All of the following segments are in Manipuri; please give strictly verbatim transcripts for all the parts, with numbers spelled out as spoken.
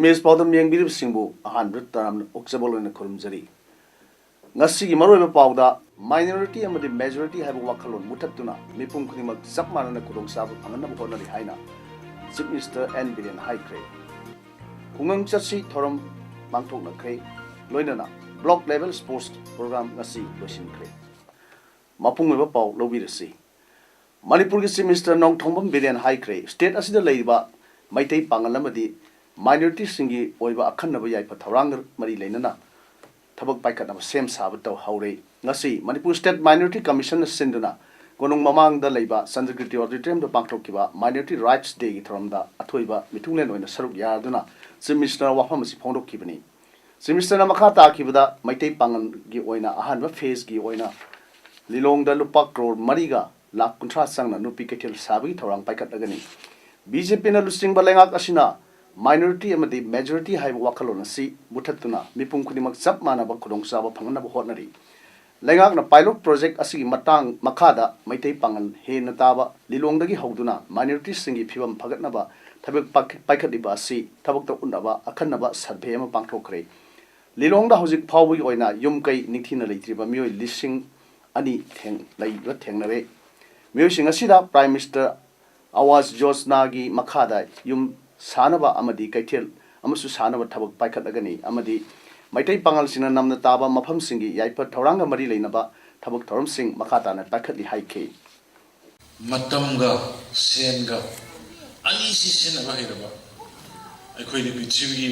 ꯏꯃꯦꯖ ꯄꯥꯎꯗꯝ ꯌꯦꯡꯕꯤꯔꯤꯕꯁꯤꯡꯕꯨ ꯑꯍꯥꯟꯕꯗ ꯇꯔꯥꯝꯅ ꯑꯣꯛꯆꯕ ꯑꯣꯏꯅ ꯈꯨꯔꯨꯝꯖꯔꯤ꯫ ꯉꯁꯤꯒꯤ ꯃꯔꯨꯑꯣꯏꯕ ꯄꯥꯎꯗ, ꯃꯥꯏꯅꯣꯔꯤꯇꯤ ꯑꯃꯗꯤ ꯃꯦꯖꯣꯔꯤꯇꯤ ꯍꯥꯏꯕ ꯋꯥꯈꯜꯂꯣꯟ ꯃꯨꯊꯠꯇꯨꯅ ꯃꯤꯄꯨꯝ ꯈꯨꯗꯤꯡꯃꯛ ꯆꯞ ꯃꯥꯟꯅꯅ ꯈꯨꯗꯣꯡꯆꯥꯕ ꯐꯪꯍꯟꯅꯕ ꯍꯣꯠꯅꯔꯤ ꯍꯥꯏꯅ ꯆꯤꯐ ꯃꯤꯅꯤꯁꯇꯔ ꯑꯦꯟ ꯕꯤꯔꯦꯟ ꯍꯥꯏꯈ꯭ꯔꯦ꯫ ꯈꯨꯡꯒꯪ ꯆꯠꯁꯤ ꯊꯧꯔꯝ ꯄꯥꯡꯊꯣꯛꯅꯈ꯭ꯔꯦ꯫ ꯂꯣꯏꯅꯅ ꯕ꯭ꯂꯣꯛ ꯂꯦꯚꯦꯜ ꯁ꯭ꯄꯣꯔꯠꯁ ꯄ꯭ꯔꯣꯒ꯭ꯔꯥꯝ ꯉꯁꯤ ꯂꯣꯏꯁꯤꯟꯈ꯭ꯔꯦ꯫ ꯃꯄꯨꯡ ꯑꯣꯏꯕ ꯄꯥꯎ ꯂꯧꯕꯤꯔꯁꯤ꯫ ꯃꯅꯤꯄꯨꯔꯒꯤ ꯆꯤꯐ ꯃꯤꯅꯤꯁꯇꯔ ꯅꯣꯡꯊꯣꯝꯕꯝ ꯕꯤꯔꯦꯟ ꯍꯥꯏꯈ꯭ꯔꯦ, ꯁ꯭ꯇꯦꯠ ꯑꯁꯤꯗ ꯂꯩꯔꯤꯕ ꯃꯩꯇꯩ ꯄꯥꯉꯜ ꯑꯃꯗꯤ ꯃꯥꯏꯅꯣꯔꯤꯇꯤꯁꯤꯡꯒꯤ ꯑꯣꯏꯕ ꯑꯈꯟꯅꯕ ꯌꯥꯏꯐ ꯊꯧꯔꯥꯡꯒ ꯃꯔꯤ ꯂꯩꯅꯅ ꯊꯕꯛ ꯄꯥꯏꯈꯠꯅꯕ ꯁꯦꯝ ꯁꯥꯕ ꯇꯧꯍꯧꯔꯦ꯫ ꯉꯁꯤ ꯃꯅꯤꯄꯨꯔ ꯁ꯭ꯇꯦꯠ ꯃꯥꯏꯅꯣꯔꯤꯇꯤ ꯀꯃꯤꯁꯟꯅ ꯁꯤꯟꯗꯨꯅ ꯀꯣꯅꯨꯡ ꯃꯃꯥꯡꯗ ꯂꯩꯕ ꯆꯟꯗ꯭ꯔꯀꯤꯔꯇꯤ ꯑꯣꯗꯤꯇꯣꯔꯤꯌꯝꯗ ꯄꯥꯡꯊꯣꯛꯈꯤꯕ ꯃꯥꯏꯅꯣꯔꯤꯇꯤ ꯔꯥꯏꯠꯁ ꯗꯦꯒꯤ ꯊꯧꯔꯝꯗ ꯑꯊꯣꯏꯕ ꯃꯤꯊꯨꯡꯂꯦꯟ ꯑꯣꯏꯅ ꯁꯔꯨꯛ ꯌꯥꯗꯨꯅ ꯆꯤꯐ ꯃꯤꯅꯤꯁꯇꯔꯅ ꯋꯥꯐꯝ ꯑꯁꯤ ꯐꯣꯡꯗꯣꯛꯈꯤꯕꯅꯤ꯫ ꯆꯤꯐ ꯃꯤꯅꯤꯁꯇꯔꯅ ꯃꯈꯥ ꯇꯥꯈꯤꯕꯗ, ꯃꯩꯇꯩ ꯄꯥꯉꯜꯒꯤ ꯑꯣꯏꯅ ꯑꯍꯥꯟꯕ ꯐꯦꯖꯀꯤ ꯑꯣꯏꯅ ꯂꯤꯂꯣꯡꯗ ꯂꯨꯄꯥ ꯀ꯭ꯔꯣꯔ ꯃꯔꯤꯒ ꯂꯥꯈ ꯀꯨꯟꯊ꯭ꯔꯥ ꯆꯪꯅ ꯅꯨꯄꯤ ꯀꯩꯊꯦꯜ ꯁꯥꯕꯒꯤ ꯊꯧꯔꯥꯡ ꯄꯥꯏꯈꯠꯂꯒꯅꯤ꯫ ꯕꯤ ꯖꯦ ꯄꯤꯅ ꯂꯨꯆꯤꯡꯕ ꯂꯩꯉꯥꯛ ꯑꯁꯤꯅ ꯃꯥꯏꯅꯣꯔꯤꯇꯤ ꯑꯃꯗꯤ ꯃꯦꯖꯣꯔꯤꯇꯤ ꯍꯥꯏꯕ ꯋꯥꯈꯜꯂꯣꯟ ꯑꯁꯤ ꯃꯨꯊꯠꯇꯨꯅ ꯃꯤꯄꯨꯝ ꯈꯨꯗꯤꯡꯃꯛ ꯆꯞ ꯃꯥꯟꯅꯕ ꯈꯨꯗꯣꯡꯆꯥꯕ ꯐꯪꯍꯟꯅꯕ ꯍꯣꯠꯅꯔꯤ꯫ ꯂꯩꯉꯥꯛꯅ ꯄꯥꯏꯂꯣꯠ ꯄ꯭ꯔꯣꯖꯦꯛ ꯑꯁꯤꯒꯤ ꯃꯇꯥꯡ ꯃꯈꯥꯗ ꯃꯩꯇꯩ ꯄꯥꯉꯜ ꯍꯦꯟꯅ ꯇꯥꯕ ꯂꯤꯂꯣꯡꯗꯒꯤ ꯍꯧꯗꯨꯅ ꯃꯥꯏꯅꯣꯔꯤꯇꯤꯁꯤꯡꯒꯤ ꯐꯤꯕꯝ ꯐꯒꯠꯅꯕ ꯊꯕꯛ ꯄꯥꯏꯈꯠ-, ꯄꯥꯏꯈꯠꯂꯤꯕ ꯑꯁꯤ ꯊꯕꯛꯇ ꯎꯠꯅꯕ ꯑꯈꯟꯅꯕ ꯁꯔꯚꯦ ꯑꯃ ꯄꯥꯡꯊꯣꯛꯈ꯭ꯔꯦ꯫ ꯂꯤꯂꯣꯡꯗ ꯍꯧꯖꯤꯛ ꯐꯥꯎꯕꯒꯤ ꯑꯣꯏꯅ ꯌꯨꯝ ꯀꯩ ꯅꯤꯡꯊꯤꯅ ꯂꯩꯇ꯭ꯔꯤꯕ ꯃꯤꯑꯣꯏ ꯂꯤꯁꯤꯡ ꯑꯅꯤ ꯊꯦꯡ-, ꯂꯩꯕ ꯊꯦꯡꯅꯔꯦ꯫ ꯃꯤꯑꯣꯏꯁꯤꯡ ꯑꯁꯤꯗ ꯄ꯭ꯔꯥꯏꯝ ꯃꯤꯅꯤꯁꯇꯔ ꯑꯋꯥꯖ ꯌꯣꯖꯅꯥꯒꯤ ꯃꯈꯥꯗ ꯌꯨꯝ ꯁꯥꯅꯕ ꯑꯃꯗꯤ ꯀꯩꯊꯦꯜ ꯑꯃꯁꯨ ꯁꯥꯅꯕ ꯊꯕꯛ ꯄꯥꯏꯈꯠꯂꯒꯅꯤ ꯑꯃꯗꯤ ꯃꯩꯇꯩ ꯄꯥꯉꯜꯁꯤꯡꯅ ꯅꯝꯅ ꯇꯥꯕ ꯃꯐꯝꯁꯤꯡꯒꯤ ꯌꯥꯏꯐ ꯊꯧꯔꯥꯡꯒ ꯃꯔꯤ ꯂꯩꯅꯕ ꯊꯕꯛ ꯊꯧꯔꯝꯁꯤꯡ ꯃꯈꯥ ꯇꯥꯅ ꯄꯥꯏꯈꯠꯂꯤ ꯍꯥꯏꯈꯤ꯫ ꯃꯇꯝꯒ ꯁꯦꯟꯒ ꯑꯅꯤꯁꯤ ꯁꯤꯖꯤꯟꯅꯕ ꯍꯩꯔꯕ ꯑꯩꯈꯣꯏꯗꯤ ꯄ꯭ꯔꯤꯊꯤꯕꯤꯒꯤ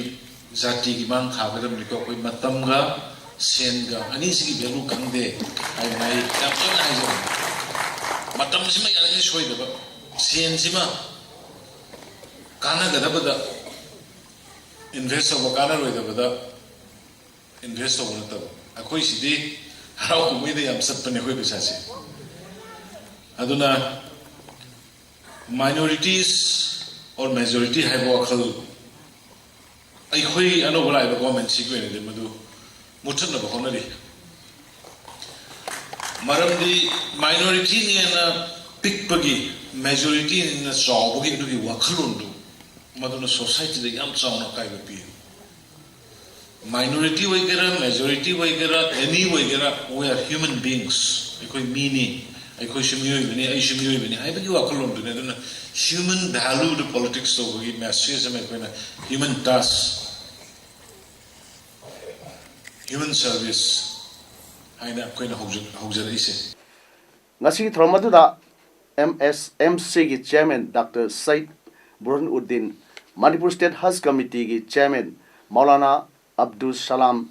ꯖꯥꯇꯤꯒꯤ ꯃꯥꯡ ꯊꯥꯒꯗꯕꯅꯤꯀꯣ꯫ ꯑꯩꯈꯣꯏ ꯃꯇꯝꯒ ꯁꯦꯟꯒ ꯑꯅꯤꯁꯤꯒꯤ ꯚꯦꯂꯨ ꯈꯪꯗꯦ ꯍꯥꯏꯗꯅ ꯑꯩ ꯌꯥꯝ ꯀꯟꯅ ꯍꯥꯏꯖꯕꯅꯤ꯫ ꯃꯇꯝꯁꯤꯃ ꯌꯥꯔꯤꯉꯩ ꯁꯣꯏꯗꯕ, ꯁꯦꯟꯁꯤꯃ ꯀꯥꯟꯅꯒꯗꯕꯗ ꯏꯟꯚꯦꯁ ꯇꯧꯕ, ꯀꯥꯟꯅꯔꯣꯏꯗꯕꯗ ꯏꯟꯚꯦꯁ ꯇꯧꯕ ꯅꯠꯇꯕ, ꯑꯩꯈꯣꯏ ꯁꯤꯗꯤ ꯍꯔꯥꯎ ꯀꯨꯝꯍꯩꯗ ꯌꯥꯝ ꯆꯠꯄꯅꯦ ꯑꯩꯈꯣꯏ ꯄꯩꯁꯥꯁꯦ꯫ ꯑꯗꯨꯅ minorities or majority ꯍꯥꯏꯕ ꯋꯥꯈꯜ ꯑꯩꯈꯣꯏ ꯑꯅꯧꯕ ꯂꯥꯛꯏꯕ ꯒꯣꯔꯃꯦꯟꯁꯤꯒꯤ ꯑꯣꯏꯅꯗꯤ ꯃꯗꯨ ꯃꯨꯠꯊꯠꯅꯕ ꯍꯣꯠꯅꯔꯤ꯫ ꯃꯔꯝꯗꯤ ꯃꯥꯏꯅꯣꯔꯤꯇꯤꯅꯦꯅ ꯄꯤꯛꯄꯒꯤ, ꯃꯦꯖꯣꯔꯤꯇꯤꯅꯦꯅ ꯆꯥꯎꯕꯒꯤ ꯑꯗꯨꯒꯤ ꯋꯥꯈꯜꯂꯣꯟꯗꯨ ꯃꯗꯨꯅ ꯁꯣꯁꯥꯏꯇꯤꯗ ꯌꯥꯝ ꯆꯥꯎꯅ ꯑꯀꯥꯏꯕ ꯄꯤ꯫ ꯃꯥꯏꯅꯣꯔꯤꯇꯤ ꯑꯣꯏꯒꯦꯔꯥ, ꯃꯦꯖꯣꯔꯤꯇꯤ ꯑꯣꯏꯒꯦꯔꯥ, ꯑꯦꯅꯤ ꯑꯣꯏꯒꯦꯔꯥ, we are human beings, ꯑꯩꯈꯣꯏ ꯃꯤꯅꯤ, ꯑꯩꯈꯣꯏꯁꯨ ꯃꯤꯑꯣꯏꯕꯅꯤ, ꯑꯩꯁꯨ ꯃꯤꯑꯣꯏꯕꯅꯤ ꯍꯥꯏꯕꯒꯤ ꯋꯥꯈꯜꯂꯣꯟꯗꯨꯅꯤ꯫ ꯑꯗꯨꯅ human valueꯗ politics ꯇꯧꯕꯒꯤ message ꯑꯃ ꯑꯩꯈꯣꯏꯅ human task, human service ꯍꯥꯏꯅ ꯑꯩꯈꯣꯏꯅ ꯍꯧꯖ-, ꯍꯧꯖꯔꯛꯏꯁꯦ꯫ ꯉꯁꯤꯒꯤ ꯊꯧꯔꯝ ꯑꯗꯨꯗ ꯑꯦꯝ ꯑꯦꯁ ꯑꯦꯝ ꯁꯤꯒꯤ chairman doctor Sayed ꯕꯨꯔꯍꯥꯟꯎꯗꯗꯤꯟ, Manipur state ꯍꯖ ꯀꯃꯤꯇꯤꯒꯤ ꯆꯤꯌꯔꯃꯦꯟ ꯃꯧꯂꯥꯅꯥ ꯑꯕꯗꯨꯜ ꯁꯂꯥꯝ,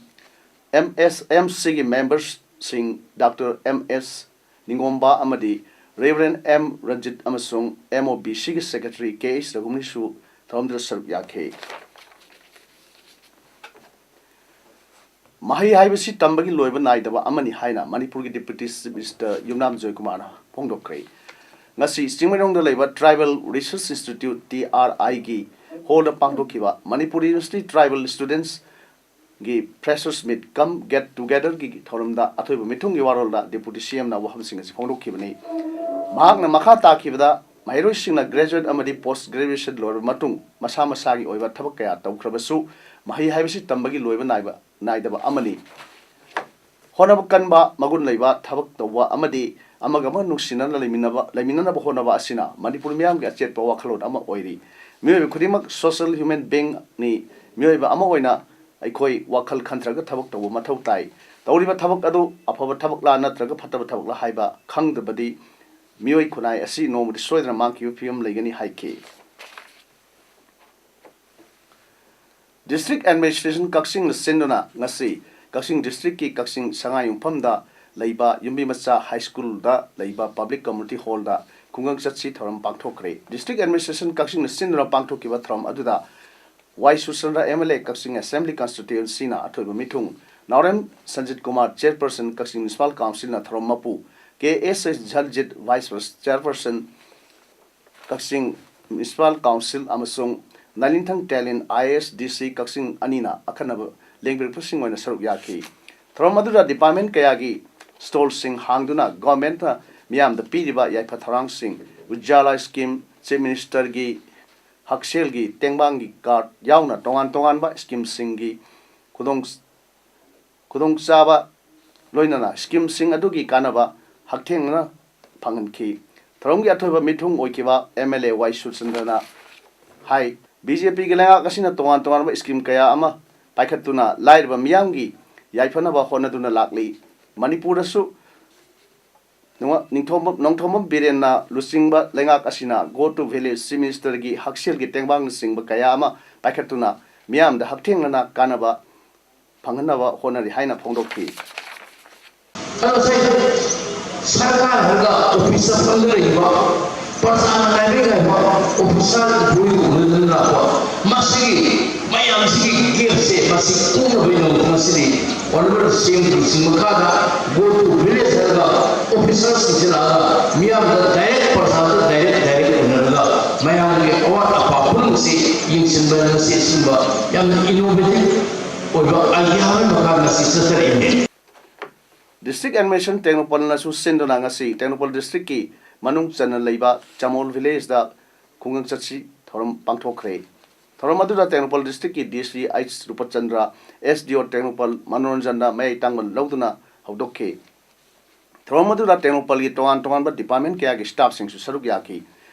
ꯑꯦꯝ ꯑꯦꯁ ꯑꯦꯝ ꯁꯤꯒꯤ ꯃꯦꯝꯕꯔꯁꯤꯡ ꯗꯥꯛꯇꯔ ꯑꯦꯝ ꯑꯦꯁ ꯅꯤꯡꯒꯣꯝꯕ ꯑꯃꯗꯤ ꯔꯦꯚꯔꯦꯟ ꯑꯦꯝ ꯔꯟꯖꯤꯠ ꯑꯃꯁꯨꯡ ꯑꯦꯝ ꯑꯣ ꯕꯤ ꯁꯤꯒꯤ ꯁꯦꯀ꯭ꯔꯦꯇꯔꯤ ꯀꯦ ꯑꯩꯆ ꯔꯘꯨꯃꯅꯤꯁꯨ ꯊꯧꯔꯝꯗꯨꯗ ꯁꯔꯨꯛ ꯌꯥꯈꯤ꯫ ꯃꯍꯩ ꯍꯥꯏꯕꯁꯤ ꯇꯝꯕꯒꯤ ꯂꯣꯏꯕ ꯅꯥꯏꯗꯕ ꯑꯃꯅꯤ ꯍꯥꯏꯅ ꯃꯅꯤꯄꯨꯔꯒꯤ ꯗꯤꯄ꯭ꯌꯨꯇꯤ ꯆꯤꯐ ꯃꯤꯅꯤꯁꯇꯔ ꯌꯨꯝꯅꯥꯝ ꯖꯣꯏꯀꯨꯃꯥꯔꯅ ꯐꯣꯡꯗꯣꯛꯈ꯭ꯔꯦ꯫ ꯉꯁꯤ ꯆꯤꯡꯃꯩꯔꯣꯡꯗ ꯂꯩꯕ ꯇ꯭ꯔꯥꯏꯕꯦꯜ ꯔꯤꯁꯔꯁ ꯏꯟꯁꯇꯤꯇ꯭ꯌꯨꯠ, ꯇꯤ ꯑꯥꯔ ꯑꯥꯏꯒꯤ ꯍꯣꯜꯗ ꯄꯥꯡꯊꯣꯛꯈꯤꯕ ꯃꯅꯤꯄꯨꯔ ꯌꯨꯅꯤꯚꯔꯁꯤꯇꯤ ꯇ꯭ꯔꯥꯏꯕꯦꯜ ꯁ꯭ꯇꯨꯗꯦꯟꯠꯁꯒꯤ ꯐ꯭ꯔꯦꯁꯔꯁ ꯃꯤꯠ ꯀꯝ ꯒꯦꯠ ꯇꯨꯒꯦꯗꯔꯒꯤ ꯊꯧꯔꯝꯗ ꯑꯊꯣꯏꯕ ꯃꯤꯊꯨꯡꯒꯤ ꯋꯥꯔꯣꯜꯗ ꯗꯤꯄ꯭ꯌꯨꯇꯤ ꯁꯤ ꯑꯦꯝꯅ ꯋꯥꯐꯝꯁꯤꯡ ꯑꯁꯤ ꯐꯣꯡꯗꯣꯛꯈꯤꯕꯅꯤ꯫ ꯃꯍꯥꯛꯅ ꯃꯈꯥ ꯇꯥꯈꯤꯕꯗ, ꯃꯍꯩꯔꯣꯏꯁꯤꯡꯅ ꯒ꯭ꯔꯦꯖꯨꯑꯦꯠ ꯑꯃꯗꯤ ꯄꯣꯁ ꯒ꯭ꯔꯦꯖꯨꯑꯦꯁꯟ ꯂꯣꯏꯔꯕ ꯃꯇꯨꯡ ꯃꯁꯥ ꯃꯁꯥꯒꯤ ꯑꯣꯏꯕ ꯊꯕꯛ ꯀꯌꯥ ꯇꯧꯈ꯭ꯔꯕꯁꯨ, ꯃꯍꯩ ꯍꯥꯏꯕꯁꯤ ꯇꯝꯕꯒꯤ ꯂꯣꯏꯕ ꯅꯥꯏꯕ, ꯅꯥꯏꯗꯕ ꯑꯃꯅꯤ꯫ ꯍꯣꯠꯅꯕ ꯀꯟꯕ, ꯃꯒꯨꯟ ꯂꯩꯕ ꯊꯕꯛ ꯇꯧꯕ ꯑꯃꯗꯤ ꯑꯃꯒ ꯑꯃꯒ ꯅꯨꯡꯁꯤꯅꯅ ꯂꯩꯃꯤꯟꯅꯕ, ꯂꯩꯃꯤꯟꯅꯅꯕ ꯍꯣꯠꯅꯕ ꯑꯁꯤꯅ ꯃꯅꯤꯄꯨꯔ ꯃꯤꯌꯥꯝꯒꯤ ꯑꯆꯦꯠꯄ ꯋꯥꯈꯜꯂꯣꯟ ꯑꯃ ꯑꯣꯏꯔꯤ꯫ ꯃꯤꯑꯣꯏꯕ ꯈꯨꯗꯤꯡꯃꯛ social human beingꯅꯤ꯫ ꯃꯤꯑꯣꯏꯕ ꯑꯃ ꯑꯣꯏꯅ ꯑꯩꯈꯣꯏ ꯋꯥꯈꯜ ꯈꯟꯊꯔꯒ ꯊꯕꯛ ꯇꯧꯕ ꯃꯊꯧ ꯇꯥꯏ꯫ ꯇꯧꯔꯤꯕ ꯊꯕꯛ ꯑꯗꯨ ꯑꯐꯕ ꯊꯕꯛꯂꯥ ꯅꯠꯇ꯭ꯔꯒ ꯐꯠꯇꯕ ꯊꯕꯛꯂꯥ ꯍꯥꯏꯕ ꯈꯪꯗꯕꯗꯤ ꯃꯤꯑꯣꯏ ꯈꯨꯟꯅꯥꯏ ꯑꯁꯤ ꯅꯣꯡꯃꯗꯤ ꯁꯣꯏꯗꯅ ꯃꯥꯡꯈꯤꯕ ꯐꯤꯕꯝ ꯂꯩꯒꯅꯤ ꯍꯥꯏꯈꯤ꯫ ꯗꯤꯁꯇ꯭ꯔꯤꯛ ꯑꯦꯗꯃꯤꯅꯤꯁꯇ꯭ꯔꯦꯁꯟ ꯀꯛꯆꯤꯡꯅ ꯁꯤꯟꯗꯨꯅ ꯉꯁꯤ ꯀꯛꯆꯤꯡ ꯗꯤꯁꯇ꯭ꯔꯤꯛꯀꯤ ꯀꯛꯆꯤꯡ ꯁꯉꯥꯏꯌꯨꯝꯐꯝꯗ ꯂꯩꯕ ꯌꯨꯝꯕꯤ ꯃꯆꯥ ꯍꯥꯏ ꯁ꯭ꯀꯨꯜꯗ ꯂꯩꯕ ꯄꯕ꯭ꯂꯤꯛ ꯀꯝꯃ꯭ꯌꯨꯅꯤꯇꯤ ꯍꯣꯜꯗ ꯈꯨꯡꯒꯪ ꯆꯠꯁꯤ ꯊꯧꯔꯝ ꯄꯥꯡꯊꯣꯛꯈ꯭ꯔꯦ꯫ ꯗꯤꯁꯇ꯭ꯔꯤꯛ ꯑꯦꯗꯃꯤꯅꯤꯁꯇ꯭ꯔꯦꯁꯟ ꯀꯛꯆꯤꯡꯅ ꯁꯤꯟꯗꯨꯅ ꯄꯥꯡꯊꯣꯛꯈꯤꯕ ꯊꯧꯔꯝ ꯑꯗꯨꯗ ꯋꯥꯏ Surchandra, M L A, Kakching Assembly Constituencyꯅ ꯑꯊꯣꯏꯕ ꯃꯤꯊꯨꯡ, ꯅꯥꯎꯔꯦꯝ ꯁꯟꯖꯤꯠ ꯀꯨꯃꯥꯔ, Chairperson, ꯀꯛꯆꯤꯡ Municipal Councilꯅ ꯊꯧꯔꯝ ꯃꯄꯨ, K S H ꯖꯜꯖꯤꯠ, Vice Chairperson, ꯀꯛꯆꯤꯡ Municipal Council, ꯑꯃꯁꯨꯡ ꯅꯥꯏꯂꯤꯡꯊꯪ ꯇꯦꯂꯤꯟ, I A S, D C, ꯀꯛꯆꯤꯡ ꯑꯅꯤꯅ ꯑꯈꯟꯅꯕ ꯂꯦꯡꯕꯤꯔꯛꯄꯁꯤꯡ ꯑꯣꯏꯅ ꯁꯔꯨꯛ ꯌꯥꯈꯤ꯫ ꯊꯧꯔꯝ ꯑꯗꯨꯗ department ꯀꯌꯥꯒꯤ stallꯁꯤꯡ ꯍꯥꯡꯗꯨꯅ governmentꯅ ꯃꯤꯌꯥꯝꯗ ꯄꯤꯔꯤꯕ ꯌꯥꯏꯐ ꯊꯧꯔꯥꯡꯁꯤꯡ, Ujjwala Scheme, Chief Ministerꯒꯤ ꯍꯛꯁꯦꯜꯒꯤ ꯇꯦꯡꯕꯥꯡꯒꯤ card ꯌꯥꯎꯅ ꯇꯣꯉꯥꯟ ꯇꯣꯉꯥꯟꯕ schemeꯁꯤꯡꯒꯤ ꯈꯨꯗꯣꯡ ꯈꯨꯗꯣꯡꯆꯥꯕ, ꯂꯣꯏꯅꯅ schemeꯁꯤꯡ ꯑꯗꯨꯒꯤ ꯀꯥꯟꯅꯕ ꯍꯛꯊꯦꯡꯅꯅ ꯐꯪꯍꯟꯈꯤ꯫ ꯊꯧꯔꯝꯒꯤ ꯑꯊꯣꯏꯕ ꯃꯤꯊꯨꯡ ꯑꯣꯏꯈꯤꯕ M L A Y ꯁꯨꯔꯆꯟꯗ꯭ꯔꯅ high, B J Pꯒꯤ ꯂꯩꯉꯥꯛ ꯑꯁꯤꯅ ꯇꯣꯉꯥꯟ ꯇꯣꯉꯥꯟꯕ scheme ꯀꯌꯥ ꯑꯃ ꯄꯥꯏꯈꯠꯇꯨꯅ ꯂꯥꯏꯔꯕ ꯃꯤꯌꯥꯝꯒꯤ ꯌꯥꯏꯐꯅꯕ ꯍꯣꯠꯅꯗꯨꯅ ꯂꯥꯛꯂꯤ꯫ ꯃꯅꯤꯄꯨꯔꯗꯁꯨ ꯅꯣꯡ-, ꯅꯤꯡꯊꯣꯝꯕꯝ-, ꯅꯣꯡꯊꯣꯝꯕꯝ ꯕꯤꯔꯦꯟꯅ ꯂꯨꯆꯤꯡꯕ ꯂꯩꯉꯥꯛ ꯑꯁꯤꯅ Go to Village, Chief Ministerꯒꯤ ꯍꯛꯁꯦꯜꯒꯤ ꯇꯦꯡꯕꯥꯡꯅꯆꯤꯡꯕ ꯀꯌꯥ ꯑꯃ ꯄꯥꯏꯈꯠꯇꯨꯅ ꯃꯤꯌꯥꯝꯗ ꯍꯛꯊꯦꯡꯅꯅ ꯀꯥꯟꯅꯕ ꯐꯪꯍꯟꯅꯕ ꯍꯣꯠꯅꯔꯤ ꯍꯥꯏꯅ ꯐꯣꯡꯗꯣꯛꯈꯤ꯫ ꯑꯗꯣ ꯉꯁꯥꯏ ꯁꯔꯀꯥꯔ ꯍꯥꯏꯔꯒ ꯑꯣꯐꯤꯁꯇ ꯐꯝꯗꯨꯅ ꯂꯩꯔꯤꯕ ꯄ꯭ꯔꯖꯥꯅ ꯉꯥꯏꯕꯩ ꯉꯥꯏꯕ ꯑꯣꯐꯤꯁꯥꯔ ꯂꯣꯏ ꯎꯅꯗꯅ ꯂꯥꯛꯄ ꯃꯁꯤꯒꯤ ꯃꯌꯥꯝꯁꯤꯒꯤ gapꯁꯦ ꯃꯁꯤ ꯀꯣꯛꯅꯕꯒꯤꯗꯃꯛꯇ ꯉꯁꯤꯗꯤ Honourable C M ꯒꯤ ꯂꯨꯆꯤꯡ ꯃꯈꯥꯗ Go to Village ꯍꯥꯏꯔꯒ ꯑꯣꯐꯤꯁꯥꯔꯁꯤꯡꯁꯤ ꯂꯥꯛꯑꯒ ꯃꯤꯌꯥꯝꯗ direct, ꯄ꯭ꯔꯖꯥꯗ direct, direct ꯎꯅꯔꯒ ꯃꯌꯥꯝꯒꯤ ꯑꯋꯥꯠ ꯑꯄꯥ ꯄꯨꯝꯅꯃꯛꯁꯤ ꯌꯦꯡꯁꯤꯟꯕ ꯉꯁꯤ ꯑꯁꯤꯒꯨꯝꯕ ꯌꯥꯝꯅ innovative ꯑꯣꯏꯕ idea ꯑꯃꯒꯤ ꯃꯈꯥꯗ ꯉꯁꯤ ꯆꯠꯊꯔꯛꯏꯕꯅꯤ꯫ District Administration ꯇꯦꯡꯅꯧꯄꯜꯅꯁꯨ ꯁꯤꯟꯗꯨꯅ ꯉꯁꯤ ꯇꯦꯡꯅꯧꯄꯜ districtꯀꯤ ꯃꯅꯨꯡ ꯆꯟꯅ ꯂꯩꯕ ꯆꯃꯣꯜ villageꯗ ꯈꯨꯡꯒꯪ ꯆꯠꯁꯤ ꯊꯧꯔꯝ ꯄꯥꯡꯊꯣꯛꯈ꯭ꯔꯦ꯫ ꯊꯧꯔꯝ ꯑꯗꯨꯗ Tengnoupal districtꯀꯤ D C H ꯔꯨꯄꯆꯟꯗ꯭ꯔ, S D O Tengnoupal ꯃꯅꯣꯔꯟꯖꯟꯅ ꯃꯌꯥꯏ ꯇꯥꯡꯕ ꯂꯧꯗꯨꯅ ꯍꯧꯗꯣꯛꯈꯤ꯫ ꯊꯧꯔꯝ ꯑꯗꯨꯗ ꯇꯦꯡꯅꯧꯄꯜꯒꯤ ꯇꯣꯉꯥꯟ ꯇꯣꯉꯥꯟꯕ department ꯀꯌꯥꯒꯤ staffꯁꯤꯡꯁꯨ ꯁꯔꯨꯛ ꯌꯥꯈꯤ꯫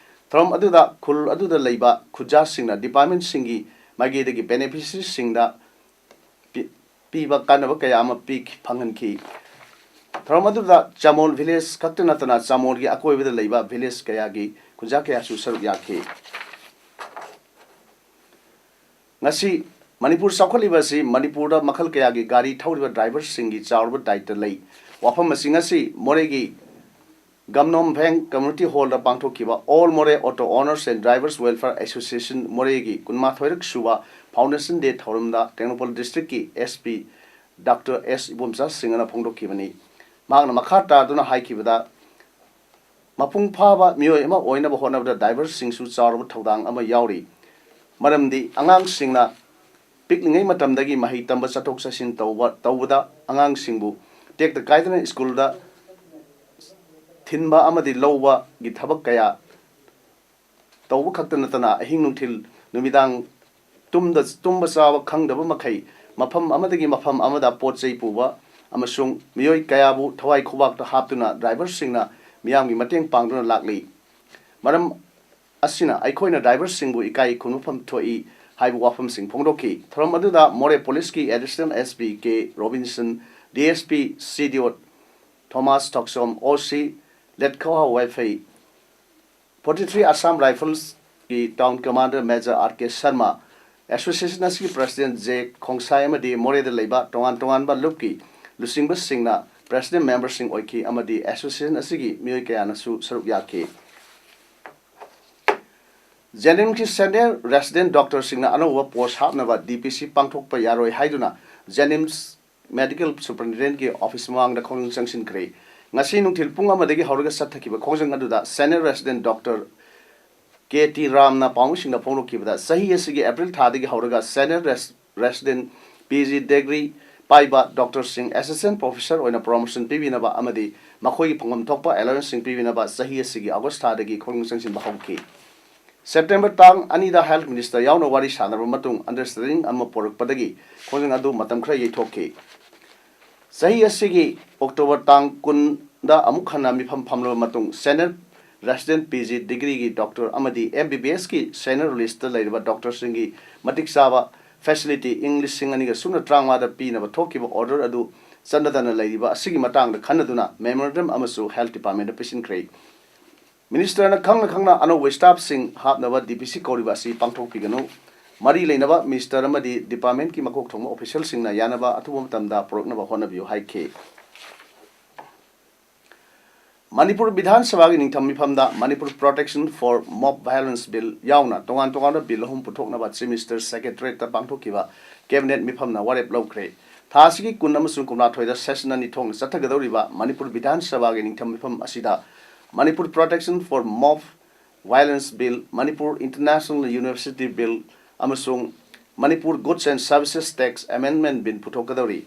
ꯊꯧꯔꯝ ꯑꯗꯨꯗ ꯈꯨꯜ ꯑꯗꯨꯗ ꯂꯩꯕ ꯈꯨꯖꯥꯁꯤꯡꯅ departmentꯁꯤꯡꯒꯤ ꯃꯥꯏꯀꯩꯗꯒꯤ beneficiaryꯁꯤꯡꯗ ꯄꯤ-, ꯄꯤꯕ ꯀꯥꯟꯅꯕ ꯀꯌꯥ ꯑꯃ ꯄꯤ-, ꯐꯪꯍꯟꯈꯤ꯫ ꯊꯧꯔꯝ ꯑꯗꯨꯗ ꯆꯃꯣꯜ village ꯈꯛꯇ ꯅꯠꯇꯅ ꯆꯃꯣꯜꯒꯤ ꯑꯀꯣꯏꯕꯗ ꯂꯩꯕ village ꯀꯌꯥꯒꯤ ꯈꯨꯟꯖꯥ ꯀꯌꯥꯁꯨ ꯁꯔꯨꯛ ꯌꯥꯈꯤ꯫ ꯉꯁꯤ ꯃꯅꯤꯄꯨꯔ ꯆꯥꯎꯈꯠꯂꯤꯕ ꯑꯁꯤ ꯃꯅꯤꯄꯨꯔꯗ ꯃꯈꯜ ꯀꯌꯥꯒꯤ ꯒꯥꯔꯤ ꯊꯧꯔꯤꯕ driverꯁꯤꯡꯒꯤ ꯆꯥꯎꯔꯕ ꯗꯥꯏꯇ ꯂꯩ꯫ ꯋꯥꯐꯝ ꯑꯁꯤ ꯉꯁꯤ ꯃꯣꯔꯦꯒꯤ ꯒꯝꯅꯣꯝ ꯕꯦꯡ ꯀꯝꯃ꯭ꯌꯨꯅꯤꯇꯤ ꯍꯣꯜꯗ ꯄꯥꯡꯊꯣꯛꯈꯤꯕ All Moreh Auto Owners and Drivers Welfare Association ꯃꯣꯔꯦꯒꯤ ꯀꯨꯟꯃꯥꯊꯣꯏꯔꯛ ꯁꯨꯕ ꯐꯥꯎꯟꯗꯦꯁꯟ ꯗꯦ ꯊꯧꯔꯝꯗ ꯇꯦꯡꯅꯧꯄꯜ ꯗꯤꯁꯇ꯭ꯔꯤꯛꯀꯤ ꯑꯦꯁ ꯄꯤ ꯗꯥꯛꯇꯔ ꯑꯦꯁ ꯏꯕꯣꯝꯆꯥ ꯁꯤꯡꯍꯅ ꯐꯣꯡꯗꯣꯛꯈꯤꯕꯅꯤ꯫ ꯃꯍꯥꯛꯅ ꯃꯈꯥ ꯇꯥꯗꯨꯅ ꯍꯥꯏꯈꯤꯕꯗ, ꯃꯄꯨꯡ ꯐꯥꯕ ꯃꯤꯑꯣꯏ ꯑꯃ ꯑꯣꯏꯅꯕ ꯍꯣꯠꯅꯕꯗ ꯗ꯭ꯔꯥꯏꯚꯔꯁꯤꯡꯁꯨ ꯆꯥꯎꯔꯕ ꯊꯧꯗꯥꯡ ꯑꯃ ꯌꯥꯎꯔꯤ꯫ ꯃꯔꯝꯗꯤ ꯑꯉꯥꯡꯁꯤꯡꯅ ꯄꯤꯛꯂꯤꯉꯩ ꯃꯇꯝꯗꯒꯤ ꯃꯍꯩ ꯇꯝꯕ, ꯆꯠꯊꯣꯛ ꯆꯠꯁꯤꯟ ꯇꯧꯕ ꯇꯧꯕꯗ ꯑꯉꯥꯡꯁꯤꯡꯕꯨ ꯇꯦꯛꯇ ꯀꯥꯏꯗꯅ ꯁ꯭ꯀꯨꯜꯗ ꯊꯤꯟꯕ ꯑꯃꯗꯤ ꯂꯧꯕꯒꯤ ꯊꯕꯛ ꯀꯌꯥ ꯇꯧꯕ ꯈꯛꯇ ꯅꯠꯇꯅ, ꯑꯍꯤꯡ ꯅꯨꯡꯊꯤꯜ ꯅꯨꯃꯤꯗꯥꯡ ꯇꯨꯝꯗ ꯇꯨꯝꯕ ꯆꯥꯕ ꯈꯪꯗꯕ ꯃꯈꯩ ꯃꯐꯝ ꯑꯃꯗꯒꯤ ꯃꯐꯝ ꯑꯃꯗ ꯄꯣꯠ ꯆꯩ ꯄꯨꯕ ꯑꯃꯁꯨꯡ ꯃꯤꯑꯣꯏ ꯀꯌꯥꯕꯨ ꯊꯋꯥꯏ ꯈꯨꯕꯥꯛꯇ ꯍꯥꯞꯇꯨꯅ ꯗ꯭ꯔꯥꯏꯚꯔꯁꯤꯡꯅ ꯃꯤꯌꯥꯝꯒꯤ ꯃꯇꯦꯡ ꯄꯥꯡꯗꯨꯅ ꯂꯥꯛꯂꯤ꯫ ꯃꯔꯝ ꯑꯁꯤꯅ ꯑꯩꯈꯣꯏꯅ ꯗ꯭ꯔꯥꯏꯚꯔꯁꯤꯡꯕꯨ ꯏꯀꯥꯏ ꯈꯨꯝꯅꯐꯝ ꯊꯣꯛꯏ ꯍꯥꯏꯕ ꯋꯥꯐꯝꯁꯤꯡ ꯐꯣꯡꯗꯣꯛꯈꯤ꯫ ꯊꯧꯔꯝ ꯑꯗꯨꯗ ꯃꯣꯔꯦ ꯄꯨꯂꯤꯁꯀꯤ additional S P K Robinson, D S P ꯁꯤ ꯗꯤ ꯑꯣ Thomas Thokchom, O C Letkhohao Vaiphei, forty three Assam Riflesꯀꯤ town commander major R K Sharma, association ꯑꯁꯤꯒꯤ ꯄ꯭ꯔꯁꯤꯗꯦꯟꯠ ꯖꯦ ꯈꯣꯡꯁꯥꯏ ꯑꯃꯗꯤ ꯃꯣꯔꯦꯗ ꯂꯩꯕ ꯇꯣꯉꯥꯟ ꯇꯣꯉꯥꯟꯕ ꯂꯨꯞꯀꯤ ꯂꯨꯆꯤꯡꯕꯁꯤꯡꯅ ꯄ꯭ꯔꯁꯤꯗꯦꯟꯠ ꯃꯦꯝꯕꯔꯁꯤꯡ ꯑꯣꯏꯈꯤ ꯑꯃꯗꯤ ꯑꯦꯁꯣꯁꯤꯌꯦꯁꯟ ꯑꯁꯤꯒꯤ ꯃꯤꯑꯣꯏ ꯀꯌꯥꯅꯁꯨ ꯁꯔꯨꯛ ꯌꯥꯈꯤ꯫ ꯖꯦꯅꯤꯝꯁꯀꯤ ꯁꯦꯅꯤꯌꯔ ꯔꯦꯁꯤꯗꯦꯟꯠ ꯗꯣꯛꯇꯔꯁꯤꯡꯅ ꯑꯅꯧꯕ ꯄꯣꯁ ꯍꯥꯞꯅꯕ ꯗꯤ ꯄꯤ ꯁꯤ ꯄꯥꯡꯊꯣꯛꯄ ꯌꯥꯔꯣꯏ ꯍꯥꯏꯗꯨꯅ ꯖꯦꯅꯤꯝꯁ ꯃꯦꯗꯤꯀꯦꯜ ꯁꯨꯄꯔꯤꯟꯇꯦꯟꯗꯦꯟꯠꯀꯤ ꯑꯣꯐꯤꯁ ꯃꯃꯥꯡꯗ ꯈꯣꯡꯖꯪ ꯆꯪꯁꯤꯟꯈ꯭ꯔꯦ꯫ ꯉꯁꯤ ꯅꯨꯡꯊꯤꯜ ꯄꯨꯡ ꯑꯃꯗꯒꯤ ꯍꯧꯔꯒ ꯆꯠꯊꯈꯤꯕ ꯈꯣꯡꯖꯪ ꯑꯗꯨꯗ senior resident doctor K T ꯔꯥꯝꯅ ꯄꯥꯎꯃꯤꯁꯤꯡꯗ ꯐꯣꯡꯗꯣꯛꯈꯤꯕꯗ, ꯆꯍꯤ ꯑꯁꯤꯒꯤ ꯑꯦꯄ꯭ꯔꯤꯜ ꯊꯥꯗꯒꯤ ꯍꯧꯔꯒ ꯁꯦꯅꯤꯌꯔ ꯔꯦꯁ-, ꯔꯦꯁꯤꯗꯦꯟꯠ ꯄꯤ ꯖꯤ ꯗꯤꯒ꯭ꯔꯤ ꯄꯥꯏꯕ ꯗꯣꯛꯇꯔꯁꯤꯡ ꯑꯦꯁꯤꯁꯇꯦꯟꯠ ꯄ꯭ꯔꯣꯐꯦꯁꯔ ꯑꯣꯏꯅ ꯄ꯭ꯔꯣꯃꯣꯁꯟ ꯄꯤꯕꯤꯅꯕ ꯑꯃꯗꯤ ꯃꯈꯣꯏꯒꯤ ꯐꯪꯐꯝ ꯊꯣꯛꯄ ꯑꯦꯂꯥꯋꯦꯟꯁꯁꯤꯡ ꯄꯤꯕꯤꯅꯕ ꯆꯍꯤ ꯑꯁꯤꯒꯤ ꯑꯣꯒꯁ꯭ꯠ ꯊꯥꯗꯒꯤ ꯈꯣꯡꯖꯪ ꯆꯪꯁꯤꯟꯕ ꯍꯧꯈꯤ꯫ ꯁꯦꯞꯇꯦꯝꯕꯔ ꯇꯥꯡ ꯑꯅꯤꯗ ꯍꯦꯜꯊ ꯃꯤꯅꯤꯁꯇꯔ ꯌꯥꯎꯅ ꯋꯥꯔꯤ ꯁꯥꯟꯅꯔꯕ ꯃꯇꯨꯡ ꯑꯟꯗꯔꯁ꯭ꯇꯦꯟꯗꯤꯡ ꯑꯃ ꯄꯨꯔꯛꯄꯗꯒꯤ ꯈꯣꯡꯖꯪ ꯑꯗꯨ ꯃꯇꯝ ꯈꯔ ꯌꯩꯊꯣꯛꯈꯤ꯫ ꯆꯍꯤ ꯑꯁꯤꯒꯤ ꯑꯣꯛꯇꯣꯕꯔ ꯇꯥꯡ ꯀꯨꯟꯗ ꯑꯃꯨꯛ ꯍꯟꯅ ꯃꯤꯐꯝ ꯐꯝꯂꯕ ꯃꯇꯨꯡ, ꯁꯦꯅꯤꯌꯔ ꯔꯦꯁꯤꯗꯦꯟꯠ ꯄꯤ ꯖꯤ ꯗꯤꯒ꯭ꯔꯤꯒꯤ ꯗꯣꯛꯇꯔ ꯑꯃꯗꯤ ꯑꯦꯝ ꯕꯤ ꯕꯤ ꯑꯦꯁꯀꯤ ꯁꯦꯅꯤꯌꯔ ꯂꯤꯁ꯭ꯠꯇ ꯂꯩꯔꯤꯕ ꯗꯣꯛꯇꯔꯁꯤꯡꯒꯤ ꯃꯇꯤꯛ ꯆꯥꯕ ꯐꯦꯁꯤꯂꯤꯇꯤ ꯏꯪ ꯂꯤꯁꯤꯡ ꯑꯅꯤꯒ ꯁꯨꯞꯅ ꯇꯔꯥꯃꯉꯥꯗ ꯄꯤꯅꯕ ꯊꯣꯛꯈꯤꯕ ꯑꯣꯔꯗꯔ ꯑꯗꯨ ꯆꯠꯅꯗꯅ ꯂꯩꯔꯤꯕ ꯑꯁꯤꯒꯤ ꯃꯇꯥꯡꯗ ꯈꯟꯅꯗꯨꯅ ꯃꯦꯃꯣꯔꯦꯟꯗꯝ ꯑꯃꯁꯨ ꯍꯦꯜꯊ ꯗꯤꯄꯥꯔꯠꯃꯦꯟꯠꯇ ꯄꯤꯁꯤꯟꯈ꯭ꯔꯦ꯫ ꯃꯤꯅꯤꯁꯇꯔꯅ ꯈꯪꯅ ꯈꯪꯅ ꯑꯅꯧꯕ ꯁ꯭ꯇꯥꯐꯁꯤꯡ ꯍꯥꯞꯅꯕ ꯗꯤ ꯄꯤ ꯁꯤ ꯀꯧꯔꯤꯕ ꯑꯁꯤ ꯄꯥꯡꯊꯣꯛꯄꯤꯒꯅꯨ꯫ ꯃꯔꯤ ꯂꯩꯅꯕ ꯃꯤꯅꯤꯁꯇꯔ ꯑꯃꯗꯤ ꯗꯤꯄꯥꯔꯠꯃꯦꯟꯠꯀꯤ ꯃꯀꯣꯛ ꯊꯣꯡꯕ ꯑꯣꯐꯤꯁꯤꯌꯦꯜꯁꯤꯡꯅ ꯌꯥꯅꯕ ꯑꯊꯨꯕ ꯃꯇꯝꯗ ꯄꯨꯔꯛꯅꯕ ꯍꯣꯠꯅꯕꯤꯌꯨ ꯍꯥꯏꯈꯤ꯫ ꯃꯅꯤꯄꯨꯔ ꯕꯤꯙꯥꯟ ꯁꯚꯥꯒꯤ ꯅꯤꯡꯊꯝ ꯃꯤꯐꯝꯗ Manipur Protection for Mob Violence Bill ꯌꯥꯎꯅ ꯇꯣꯉꯥꯟ ꯇꯣꯉꯥꯟꯕ ꯕꯤꯜ ꯑꯍꯨꯝ ꯄꯨꯊꯣꯛꯅꯕ Chief Minister Secretariatꯇ ꯄꯥꯡꯊꯣꯛꯈꯤꯕ ꯀꯦꯕꯤꯅꯦꯠ ꯃꯤꯐꯝꯅ ꯋꯥꯔꯦꯞ ꯂꯧꯈ꯭ꯔꯦ꯫ ꯊꯥ ꯑꯁꯤꯒꯤ ꯀꯨꯟ ꯑꯃꯁꯨꯡ ꯀꯨꯟꯃꯥꯊꯣꯏꯗ session ꯑꯅꯤ ꯊꯣꯛꯅ ꯆꯠꯊꯒꯗꯧꯔꯤꯕ ꯃꯅꯤꯄꯨꯔ ꯕꯤꯙꯥꯟ ꯁꯚꯥꯒꯤ ꯅꯤꯡꯊꯝ ꯃꯤꯐꯝ ꯑꯁꯤꯗ Manipur Protection for Mob Violence Bill, Manipur International University Bill ꯑꯃꯁꯨꯡ Manipur Goods and Services Tax Amendment Bill ꯄꯨꯊꯣꯛꯀꯗꯧꯔꯤ꯫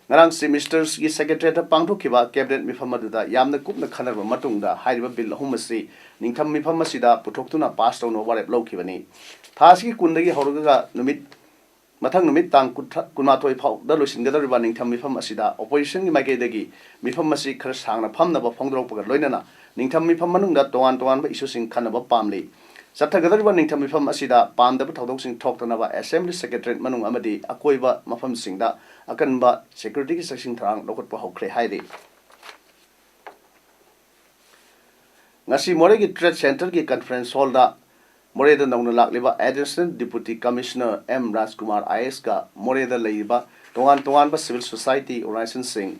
ꯉꯔꯥꯡ Chief Ministerꯒꯤ Secretariatꯇ ꯄꯥꯡꯊꯣꯛꯈꯤꯕ ꯀꯦꯕꯤꯅꯦꯠ ꯃꯤꯐꯝ ꯑꯗꯨꯗ ꯌꯥꯝꯅ ꯀꯨꯞꯅ ꯈꯟꯅꯔꯕ ꯃꯇꯨꯡꯗ ꯍꯥꯏꯔꯤꯕ ꯕꯤꯜ ꯑꯍꯨꯝ ꯑꯁꯤ ꯅꯤꯡꯊꯝ ꯃꯤꯐꯝ ꯑꯁꯤꯗ ꯄꯨꯊꯣꯛꯇꯨꯅ ꯄꯥꯁ ꯇꯧꯅꯕ ꯋꯥꯔꯦꯞ ꯂꯧꯈꯤꯕꯅꯤ꯫ ꯊꯥ ꯑꯁꯤꯒꯤ ꯀꯨꯟꯗꯒꯤ ꯍꯧꯔꯒ ꯅꯨꯃꯤꯠ ꯃꯊꯪ ꯅꯨꯃꯤꯠ ꯇꯥꯡ ꯀꯨꯟꯊ꯭ꯔꯥ, ꯀꯨꯟꯃꯥꯊꯣꯏ ꯐꯥꯎꯗ ꯂꯣꯏꯁꯤꯟꯒꯗꯧꯔꯤꯕ ꯅꯤꯡꯊꯝ ꯃꯤꯐꯝ ꯑꯁꯤꯗ oppositionꯒꯤ ꯃꯥꯏꯀꯩꯗꯒꯤ ꯃꯤꯐꯝ ꯑꯁꯤ ꯈꯔ ꯁꯥꯡꯅ ꯐꯝꯅꯕ ꯐꯣꯡꯗꯣꯔꯛꯄꯒ ꯂꯣꯏꯅꯅ ꯅꯤꯡꯊꯝ ꯃꯤꯐꯝ ꯃꯅꯨꯡꯗ ꯇꯣꯉꯥꯟ ꯇꯣꯉꯥꯟꯕ issueꯁꯤꯡ ꯈꯟꯅꯕ ꯄꯥꯝꯂꯤ꯫ ꯆꯠꯊꯒꯗꯧꯔꯤꯕ ꯅꯤꯡꯊꯝ ꯃꯤꯐꯝ ꯑꯁꯤꯗ ꯄꯥꯝꯗꯕ ꯊꯧꯗꯣꯛꯁꯤꯡ ꯊꯣꯛꯇꯅꯕ Assembly Secretariat ꯃꯅꯨꯡ ꯑꯃꯗꯤ ꯑꯀꯣꯏꯕ ꯃꯐꯝꯁꯤꯡꯗ ꯑꯀꯟꯕ securityꯒꯤ ꯆꯦꯛꯁꯤꯟ ꯊꯧꯔꯥꯡ ꯂꯧꯈꯠꯄ ꯍꯧꯈ꯭ꯔꯦ ꯍꯥꯏꯔꯤ꯫ ꯉꯁꯤ ꯃꯣꯔꯦꯒꯤ Trade Centreꯒꯤ conference hallꯗ ꯃꯣꯔꯦꯗ ꯅꯧꯅ ꯂꯥꯛꯂꯤꯕ Additional Deputy Commissioner M Rajkumar ꯑꯥꯏ ꯑꯦꯁꯀ ꯃꯣꯔꯦꯗ ꯂꯩꯔꯤꯕ ꯇꯣꯉꯥꯟ ꯇꯣꯉꯥꯟꯕ civil society organizationꯁꯤꯡ,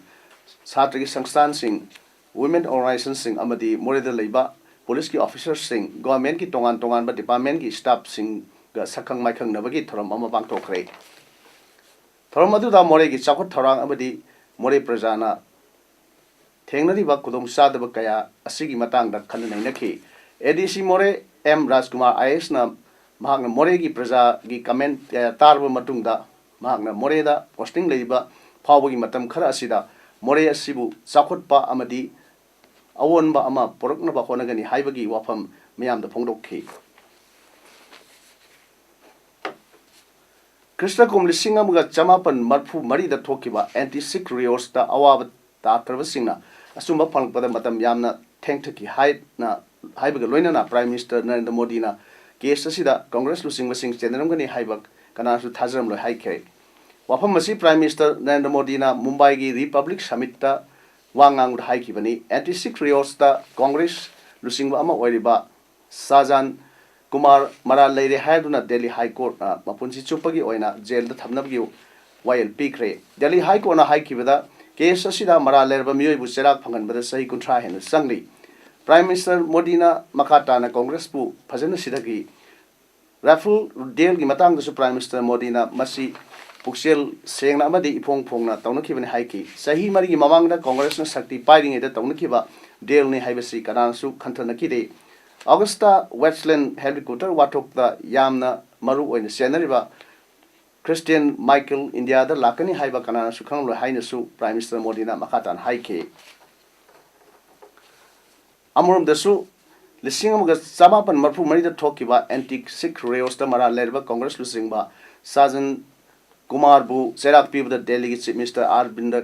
ꯁꯥꯇ꯭ꯔꯒꯤ ꯁꯪꯁꯊꯥꯟꯁꯤꯡ, women organizationꯁꯤꯡ ꯑꯃꯗꯤ ꯃꯣꯔꯦꯗ ꯂꯩꯕ policeꯀꯤ officerꯁꯤꯡ, governmentꯀꯤ ꯇꯣꯉꯥꯟ ꯇꯣꯉꯥꯟꯕ departmentꯀꯤ staffꯁꯤꯡꯒ ꯁꯛꯈꯪ ꯃꯥꯏꯈꯪꯅꯕꯒꯤ ꯊꯧꯔꯝ ꯑꯃ ꯄꯥꯡꯊꯣꯛꯈ꯭ꯔꯦ꯫ ꯊꯧꯔꯝ ꯑꯗꯨꯗ ꯃꯣꯔꯦꯒꯤ ꯆꯥꯎꯈꯠ ꯊꯧꯔꯥꯡ ꯑꯃꯗꯤ ꯃꯣꯔꯦ ꯄ꯭ꯔꯖꯥꯅ ꯊꯦꯡꯅꯔꯤꯕ ꯈꯨꯗꯣꯡꯆꯥꯗꯕ ꯀꯌꯥ ꯑꯁꯤꯒꯤ ꯃꯇꯥꯡꯗ ꯈꯟꯅ ꯅꯩꯅꯈꯤ꯫ ꯑꯦ ꯗꯤ ꯁꯤ ꯃꯣꯔꯦ ꯑꯦꯝ ꯔꯥꯖꯀꯨꯃꯥꯔ ꯑꯥꯏ ꯑꯦꯁꯅ ꯃꯍꯥꯛꯅ ꯃꯣꯔꯦꯒꯤ ꯄ꯭ꯔꯖꯥꯒꯤ comment ꯀꯌꯥ ꯇꯥꯔꯕ ꯃꯇꯨꯡꯗ ꯃꯍꯥꯛꯅ ꯃꯣꯔꯦꯗ posting ꯂꯩꯔꯤꯕ ꯐꯥꯎꯕꯒꯤ ꯃꯇꯝ ꯈꯔ ꯑꯁꯤꯗ ꯃꯣꯔꯦ ꯑꯁꯤꯕꯨ ꯆꯥꯎꯈꯠꯄ ꯑꯃꯗꯤ ꯑꯑꯣꯟꯕ ꯑꯃ ꯄꯨꯔꯛꯅꯕ ꯍꯣꯠꯅꯒꯅꯤ ꯍꯥꯏꯕꯒꯤ ꯋꯥꯐꯝ ꯃꯤꯌꯥꯝꯗ ꯐꯣꯡꯗꯣꯛꯈꯤ꯫ ꯈ꯭ꯔꯤꯁꯇ ꯀꯨꯝ ꯂꯤꯁꯤꯡ ꯑꯃꯒ ꯆꯃꯥꯄꯟ ꯃꯔꯤꯐꯨ ꯃꯔꯤꯗ ꯊꯣꯛꯈꯤꯕ anti-Sikh riotsꯇ ꯑꯋꯥꯕ ꯇꯥꯈ꯭ꯔꯕꯁꯤꯡꯅ ꯑꯆꯨꯝꯕ ꯐꯪꯂꯛꯄꯗ ꯃꯇꯝ ꯌꯥꯝꯅ ꯊꯦꯡꯊꯈꯤ ꯍꯥꯏꯅ ꯍꯥꯏꯕꯒ ꯂꯣꯏꯅꯅ Prime Minister ꯅꯔꯦꯟꯗ꯭ꯔ ꯃꯣꯗꯤꯅ case ꯑꯁꯤꯗ Congress ꯂꯨꯆꯤꯡꯕꯁꯤꯡ ꯆꯦꯟꯅꯔꯝꯒꯅꯤ ꯍꯥꯏꯕ ꯀꯅꯥꯁꯨ ꯊꯥꯖꯔꯝꯂꯣꯏ ꯍꯥꯏꯈ꯭ꯔꯦ꯫ ꯋꯥꯐꯝ ꯑꯁꯤ Prime Minister ꯅꯔꯦꯟꯗ꯭ꯔ ꯃꯣꯗꯤꯅ ꯃꯨꯝꯕꯥꯏꯒꯤ Republic Summitꯇ ꯋꯥ ꯉꯥꯡꯕꯗ ꯍꯥꯏꯈꯤꯕꯅꯤ꯫ Anti-Sikh riotsꯇ Congress ꯂꯨꯆꯤꯡꯕ ꯑꯃ ꯑꯣꯏꯔꯤꯕ ꯁꯥꯖꯥꯟ ꯀꯨꯃꯥꯔ ꯃꯔꯥꯜ ꯂꯩꯔꯦ ꯍꯥꯏꯗꯨꯅ Delhi High Courtꯅ ꯃꯄꯨꯟꯁꯤ ꯆꯨꯞꯄꯒꯤ ꯑꯣꯏꯅ jailꯗ ꯊꯝꯅꯕꯒꯤ ꯋꯥꯌꯦꯜ ꯄꯤꯈ꯭ꯔꯦ꯫ Delhi High Courtꯅ ꯍꯥꯏꯈꯤꯕꯗ ꯀꯦꯁ ꯑꯁꯤꯗ ꯃꯔꯥꯜ ꯂꯩꯔꯕ ꯃꯤꯑꯣꯏꯕꯨ ꯆꯩꯔꯥꯛ ꯐꯪꯍꯟꯕꯗ ꯆꯍꯤ ꯀꯨꯟꯊ꯭ꯔꯥ ꯍꯦꯟꯅ ꯆꯪꯂꯤ꯫ ꯄ꯭ꯔꯥꯏꯝ ꯃꯤꯅꯤꯁꯇꯔ ꯃꯣꯗꯤꯅ ꯃꯈꯥ ꯇꯥꯅ ꯀꯣꯡꯒ꯭ꯔꯦꯁꯄꯨ ꯐꯖꯅ ꯁꯤꯊꯈꯤ꯫ ꯔꯥꯐꯦꯜ ꯗꯤꯜꯒꯤ ꯃꯇꯥꯡꯗꯁꯨ ꯄ꯭ꯔꯥꯏꯝ ꯃꯤꯅꯤꯁꯇꯔ ꯃꯣꯗꯤꯅ ꯃꯁꯤ ꯄꯨꯛꯆꯦꯜ ꯁꯦꯡꯅ ꯑꯃꯗꯤ ꯏꯐꯣꯡ ꯐꯣꯡꯅ ꯇꯧꯅꯈꯤꯕꯅꯤ ꯍꯥꯏꯈꯤ꯫ ꯆꯍꯤ ꯃꯔꯤꯒꯤ ꯃꯃꯥꯡꯗ ꯀꯣꯡꯒ꯭ꯔꯦꯁꯅ ꯁꯛꯇꯤ ꯄꯥꯏꯔꯤꯉꯩꯗ ꯇꯧꯅꯈꯤꯕ ꯗꯤꯜꯅꯤ ꯍꯥꯏꯕꯁꯤ ꯀꯅꯥꯅꯁꯨ ꯈꯟꯊꯅꯈꯤꯗꯦ꯫ ꯑꯣꯒꯁꯇ ꯋꯦꯁꯂꯦꯟ ꯍꯦꯂꯤꯀꯣꯞꯇꯔ ꯋꯥꯊꯣꯛꯇ ꯌꯥꯝꯅ ꯃꯔꯨ ꯑꯣꯏꯅ ꯆꯦꯟꯅꯔꯤꯕ ꯈ꯭ꯔꯤꯁꯇꯤꯌꯟ ꯃꯥꯏꯀꯦꯜ ꯏꯟꯗꯤꯌꯥꯗ ꯂꯥꯛꯀꯅꯤ ꯍꯥꯏꯕ ꯀꯅꯥꯅꯁꯨ ꯈꯪꯂꯣꯏ ꯍꯥꯏꯅꯁꯨ ꯄ꯭ꯔꯥꯏꯝ ꯃꯤꯅꯤꯁꯇꯔ ꯃꯣꯗꯤꯅ ꯃꯈꯥ ꯇꯥꯅ ꯍꯥꯏꯈꯤ꯫ ꯑꯃꯔꯣꯝꯗꯁꯨ, ꯂꯤꯁꯤꯡ ꯑꯃꯒ ꯆꯃꯥꯄꯟ ꯃꯔꯤꯐꯨ ꯃꯔꯤꯗ ꯊꯣꯛꯈꯤꯕ ꯑꯦꯟꯇꯤ ꯁꯤꯈ ꯔꯤꯑꯣꯁꯇ ꯃꯔꯥꯜ ꯂꯩꯔꯕ ꯀꯣꯡꯒ꯭ꯔꯦꯁ ꯂꯨꯆꯤꯡꯕ ꯁꯥꯖꯟ ꯀꯨꯃꯥꯔꯕꯨ ꯆꯩꯔꯥꯛ ꯄꯤꯕꯗ ꯗꯦꯜꯂꯤꯒꯤ ꯆꯤꯐ ꯃꯤꯅꯤꯁꯇꯔ ꯑꯔꯕꯤꯟꯗ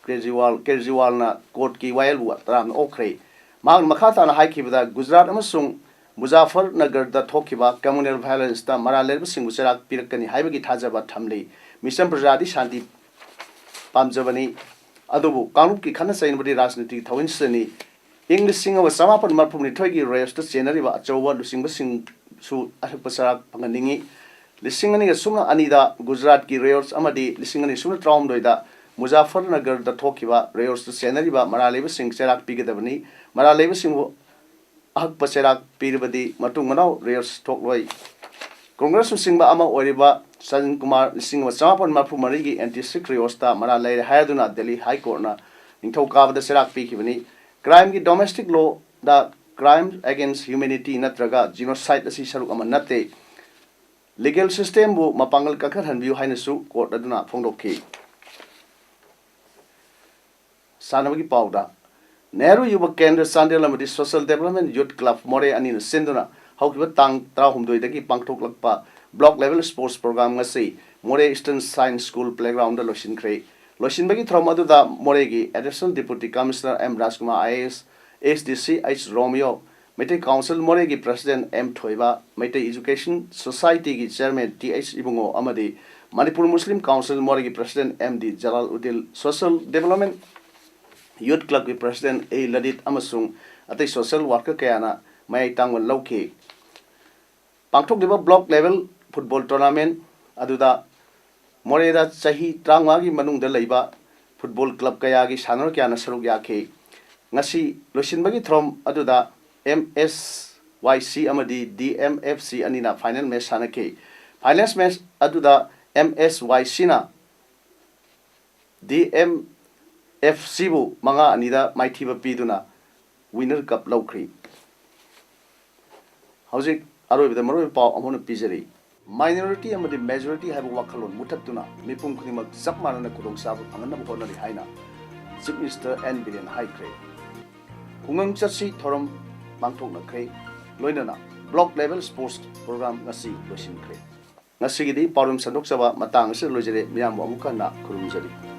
ꯀꯦꯖꯔꯤꯋꯥꯜ, ꯀꯦꯖꯔꯤꯋꯥꯜꯅ ꯀꯣꯔꯠꯀꯤ ꯋꯥꯌꯦꯜꯕꯨ ꯇꯔꯥꯝꯅ ꯑꯣꯛꯈ꯭ꯔꯦ꯫ ꯃꯍꯥꯛꯅ ꯃꯈꯥ ꯇꯥꯅ ꯍꯥꯏꯈꯤꯕꯗ, ꯒꯨꯖꯔꯥꯠ ꯑꯃꯁꯨꯡ ꯃꯨꯖꯥꯐꯔꯅꯒꯔꯗ ꯊꯣꯛꯈꯤꯕ ꯀꯝꯃ꯭ꯌꯨꯅꯦꯜ ꯚꯥꯏꯑꯣꯂꯦꯟꯁꯇ ꯃꯔꯥꯜ ꯂꯩꯔꯕꯁꯤꯡꯕꯨ ꯆꯩꯔꯥꯛ ꯄꯤꯔꯛꯀꯅꯤ ꯍꯥꯏꯕꯒꯤ ꯊꯥꯖꯕ ꯊꯝꯂꯤ꯫ ꯃꯤꯆꯝ ꯄ꯭ꯔꯖꯥꯗꯤ ꯁꯥꯟꯇꯤ ꯄꯥꯝꯖꯕꯅꯤ, ꯑꯗꯨꯕꯨ ꯀꯥꯡꯂꯨꯞꯀꯤ ꯈꯠꯅ ꯆꯩꯅꯕꯗꯤ ꯔꯥꯖꯅꯤꯇꯤꯒꯤ ꯊꯧꯑꯣꯡꯁꯤꯗꯅꯤ꯫ ꯏꯪ ꯂꯤꯁꯤꯡ ꯑꯃ ꯆꯃꯥꯄꯟ ꯃꯔꯤꯐꯨ ꯅꯤꯊꯣꯏꯒꯤ ꯔꯦꯁꯇ ꯆꯦꯟꯅꯔꯤꯕ ꯑꯆꯧꯕ ꯂꯨꯆꯤꯡꯕꯁꯤꯡꯁꯨ ꯑꯊꯛꯄ ꯆꯩꯔꯥꯛ ꯐꯪꯍꯟꯅꯤꯡꯏ꯫ ꯂꯤꯁꯤꯡ ꯑꯅꯤꯒ ꯁꯨꯞꯅ ꯑꯅꯤꯗ ꯒꯨꯖꯔꯥꯠꯀꯤ ꯔꯦꯌꯣꯁ ꯑꯃꯗꯤ ꯂꯤꯁꯤꯡ ꯑꯅꯤ ꯁꯨꯞꯅ ꯇꯔꯥꯍꯨꯝꯗꯣꯏꯗ ꯃꯨꯖꯥꯐꯔꯅꯒꯔꯗ ꯊꯣꯛꯈꯤꯕ ꯔꯦꯌꯣꯁꯇ ꯆꯦꯟꯅꯔꯤꯕ ꯃꯔꯥꯜ ꯂꯩꯕꯁꯤꯡ ꯆꯩꯔꯥꯛ ꯄꯤꯒꯗꯕꯅꯤ꯫ ꯃꯔꯥꯜ ꯂꯩꯕꯁꯤꯡꯕꯨ ꯑꯍꯛꯄ ꯆꯩꯔꯥꯛ ꯄꯤꯔꯕꯗꯤ ꯃꯇꯨꯡ ꯃꯅꯥꯎ ꯔꯦꯌꯣꯁ ꯊꯣꯛꯂꯣꯏ꯫ ꯀꯣꯡꯒ꯭ꯔꯦꯁ ꯂꯨꯆꯤꯡꯕ ꯑꯃ ꯑꯣꯏꯔꯤꯕ ꯁꯖꯟ ꯀꯨꯃꯥꯔ ꯂꯤꯁꯤꯡ ꯑꯃ ꯆꯃꯥꯄꯟ ꯃꯔꯤꯐꯨ ꯃꯔꯤꯒꯤ ꯑꯦꯟꯇꯤ ꯁꯤꯈ ꯔꯦꯌꯣꯁꯇ ꯃꯔꯥꯜ ꯂꯩꯔꯦ ꯍꯥꯏꯗꯨꯅ ꯗꯦꯜꯂꯤ ꯍꯥꯏ ꯀꯣꯔꯠꯅ ꯅꯤꯡꯊꯧꯀꯥꯕꯗ ꯆꯩꯔꯥꯛ ꯄꯤꯈꯤꯕꯅꯤ꯫ ꯀ꯭ꯔꯥꯏꯝꯒꯤ domestic load crime against humanity ꯅꯠꯇ꯭ꯔꯒ ꯖꯤꯅꯣꯁꯥꯏꯠ ꯑꯁꯤ ꯁꯔꯨꯛ ꯑꯃ ꯅꯠꯇꯦ꯫ ꯂꯤꯒꯦꯜ ꯁꯤꯁꯇꯦꯝꯕꯨ ꯃꯄꯥꯡꯒꯜ ꯀꯟꯈꯠꯍꯟꯕꯤꯌꯨ ꯍꯥꯏꯅꯁꯨ ꯀꯣꯔꯠ ꯑꯗꯨꯅ ꯐꯣꯡꯗꯣꯛꯈꯤ꯫ ꯁꯥꯟꯅꯕꯒꯤ ꯄꯥꯎꯗ, ꯅꯦꯍꯔꯨ ꯌꯨꯕ ꯀꯦꯟꯗ꯭ꯔ ꯆꯥꯟꯗꯦꯜ ꯑꯃꯗꯤ ꯁꯣꯁꯤꯌꯦꯜ ꯗꯦꯕꯂꯞꯃꯦꯟ ꯌꯨꯠ ꯀ꯭ꯂꯕ ꯃꯣꯔꯦ ꯑꯅꯤꯅ ꯁꯤꯟꯗꯨꯅ ꯍꯧꯈꯤꯕ ꯇꯥꯡ ꯇꯔꯥꯍꯨꯝꯗꯣꯏꯗꯒꯤ ꯄꯥꯡꯊꯣꯛꯂꯛꯄ ꯕ꯭ꯂꯣꯛ ꯂꯦꯚꯦꯜ ꯁ꯭ꯄꯣꯔꯠꯁ ꯄ꯭ꯔꯣꯒ꯭ꯔꯥꯝ ꯉꯁꯤ ꯃꯣꯔꯦ ꯏꯁꯇꯔꯟ ꯁꯥꯏꯟꯁ ꯁ꯭ꯀꯨꯜ ꯄ꯭ꯂꯦꯒ꯭ꯔꯥꯎꯟꯗ ꯂꯣꯏꯁꯤꯟꯈ꯭ꯔꯦ꯫ ꯂꯣꯏꯁꯤꯟꯕꯒꯤ ꯊꯧꯔꯝ ꯑꯗꯨꯗ ꯃꯣꯔꯦꯒꯤ additional deputy commissioner M Rajkumar I A S, S D C H Romeo, Meitei council ꯃꯣꯔꯦꯒꯤ president M Thoiba, Meitei education ꯁꯣꯁꯥꯏꯇꯤꯒꯤ ꯆꯤꯌꯔꯃꯦꯟ ꯇꯤ ꯑꯩꯆ ꯏꯕꯨꯡꯉꯣ ꯑꯃꯗꯤ ꯃꯅꯤꯄꯨꯔ ꯃꯨꯁꯂꯤꯝ ꯀꯥꯎꯟꯁꯤꯜ ꯃꯣꯔꯦꯒꯤ president M D Jalal Udil, social development youth ꯀ꯭ꯂꯕꯀꯤ ꯄ꯭ꯔꯁꯤꯗꯦꯟꯠ ꯑꯦ ꯂꯂꯤꯠ ꯑꯃꯁꯨꯡ ꯑꯇꯩ ꯁꯣꯁꯤꯌꯦꯜ ꯋꯥꯔꯀꯔ ꯀꯌꯥꯅ ꯃꯌꯥꯏ ꯇꯥꯡꯕ ꯂꯧꯈꯤ꯫ ꯄꯥꯡꯊꯣꯛꯂꯤꯕ ꯕ꯭ꯂꯣꯛ ꯂꯦꯚꯦꯜ ꯐꯨꯠꯕꯣꯜ ꯇꯣꯔꯅꯥꯃꯦꯟꯠ ꯑꯗꯨꯗ ꯃꯣꯔꯦꯗ ꯆꯍꯤ ꯇꯔꯥꯃꯉꯥꯒꯤ ꯃꯅꯨꯡꯗ ꯂꯩꯕ ꯐꯨꯠꯕꯣꯜ ꯀ꯭ꯂꯕ ꯀꯌꯥꯒꯤ ꯁꯥꯟꯅꯔꯣꯏ ꯀꯌꯥꯅ ꯁꯔꯨꯛ ꯌꯥꯈꯤ꯫ ꯉꯁꯤ ꯂꯣꯏꯁꯤꯟꯕꯒꯤ ꯊꯧꯔꯝ ꯑꯗꯨꯗ ꯑꯦꯝ ꯑꯦꯁ ꯋꯥꯏ ꯁꯤ ꯑꯃꯗꯤ ꯗꯤ ꯑꯦꯝ ꯑꯦꯐ ꯁꯤ ꯑꯅꯤꯅ ꯐꯥꯏꯅꯦꯜ ꯃꯦꯆ ꯁꯥꯟꯅꯈꯤ꯫ ꯐꯥꯏꯅꯦꯜ ꯃꯦꯆ ꯑꯗꯨꯗ ꯑꯦꯝ ꯑꯦꯁ ꯋꯥꯏ ꯁꯤꯅ ꯗꯤ ꯑꯦꯝ ꯑꯦꯐ ꯁꯤꯕꯨ ꯃꯉꯥ ꯑꯅꯤꯗ ꯃꯥꯏꯊꯤꯕ ꯄꯤꯗꯨꯅ ꯋꯤꯅꯔ ꯀꯞ ꯂꯧꯈ꯭ꯔꯤ꯫ ꯍꯧꯖꯤꯛ ꯑꯔꯣꯏꯕꯗ ꯃꯔꯨꯑꯣꯏꯕ ꯄꯥꯎ ꯑꯃꯨꯛ ꯍꯟꯅ ꯄꯤꯖꯔꯤ꯫ ꯃꯥꯏꯅꯣꯔꯤꯇꯤ ꯑꯃꯗꯤ ꯃꯦꯖꯣꯔꯤꯇꯤ ꯍꯥꯏꯕ ꯋꯥꯈꯜꯂꯣꯟ ꯃꯨꯊꯠꯇꯨꯅ ꯃꯤꯄꯨꯝ ꯈꯨꯗꯤꯡꯃꯛ ꯆꯞ ꯃꯥꯟꯅꯅ ꯈꯨꯗꯣꯡꯆꯥꯕ ꯐꯪꯍꯟꯅꯕ ꯍꯣꯠꯅꯔꯤ ꯍꯥꯏꯅ ꯆꯤꯐ ꯃꯤꯅꯤꯁꯇꯔ ꯑꯦꯟ ꯕꯤꯔꯦꯟ ꯍꯥꯏꯈ꯭ꯔꯦ꯫ ꯈꯨꯡꯒꯪ ꯆꯠꯁꯤ ꯊꯧꯔꯝ ꯄꯥꯡꯊꯣꯛꯅꯈ꯭ꯔꯦ꯫ ꯂꯣꯏꯅꯅ ꯕ꯭ꯂꯣꯛ ꯂꯦꯚꯦꯜ ꯁ꯭ꯄꯣꯔꯠꯁ ꯄ꯭ꯔꯣꯒ꯭ꯔꯥꯝ ꯉꯁꯤ ꯂꯣꯏꯁꯤꯟꯈ꯭ꯔꯦ꯫ ꯉꯁꯤꯒꯤꯗꯤ ꯄꯥꯎꯗꯝ ꯁꯟꯗꯣꯛꯆꯕ ꯃꯇꯥꯡ ꯑꯁꯤꯗ ꯂꯣꯏꯖꯔꯦ꯫ ꯃꯤꯌꯥꯝꯕꯨ ꯑꯃꯨꯛ ꯍꯟꯅ ꯈꯨꯔꯨꯝꯖꯔꯤ꯫